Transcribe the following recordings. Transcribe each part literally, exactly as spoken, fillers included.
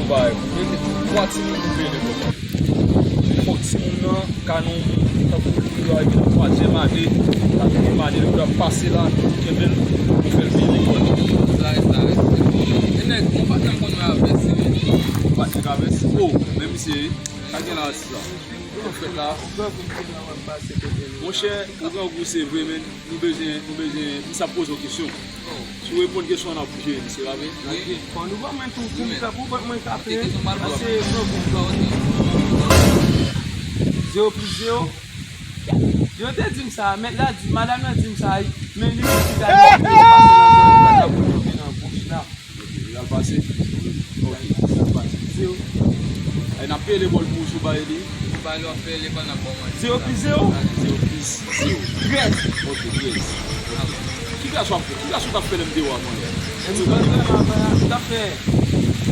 Bay, pou mete twa timoun pou peye lekòl. Fòk timoun nan ka nan yon moun tankou li, li rive nan twazyèm ane, katriyèm ane, li dwe pase la, nou kenbe l, nou fè l peye lekòl. Sa rete, sa rete. E nèg, yon patnè m konn wè a Vès, wi. Yon patnè k a Vès? O, men misye, sa gen la, sa. Sa k fèt la? Monchè, ou grangou se vre, men nou bezwen, nou bezwen, misye ap poze w kesyon. Si w reponn kesyon an, n ap bouje misye, pa vre? Wi. Fò nou ban mwen tou, pou m ka, pou ban mwen ka fè. Pase grangou. Zewo plis zewo. Yo te di m sa, mèt la di, madanm nan di m sa, men li menm ki ta di m, pase nan zòn, li pa ta pou tonbe nan bouch la. Ok, li al pase? Ok, li al pase. Zewo. Ay, n ap peye lekòl pou ou si w bay li? Ou bay li, w ap peye lekòl, n ap ba w manje. Zewo plis zewo? Zewo plis zewo. Trèz. Ok, trèz. Ok. Ki klas w ap fè? Ki klas ou t ap fè lè m te wè w a, mwen? M t ap fè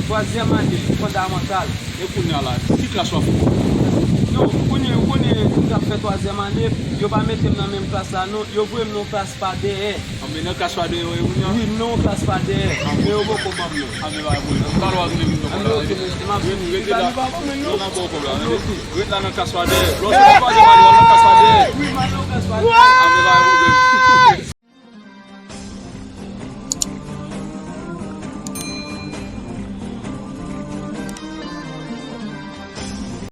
twazyèm ane fondamantal. E kounye a la, ki klas w ap fè? Non, kounye, ou konnen, m t ap fè twazyèm ane, yo pa mete m nan menm klas la, non. Yo voye m nan yon klas pa dèyè. Anben, nan klas pa dèyè, wi, kounye a? Wi, m nan yon klas pa dèyè. Men yo poko ban m, non. Anben, pa gen pwoblèm. Talè w a vini vin nan klas la. Anben, ok, mesye, m ap vini. Rete la. Li pa ban mwen, non. Yo nan bon pwoblèm. Anben, rete la nan klas pa dèyè. Lè w soti twazyèm ane, w al nan klas pa dèyè. Wi, m al nan klas pa dèyè. Anben, pa gen pwoblèm.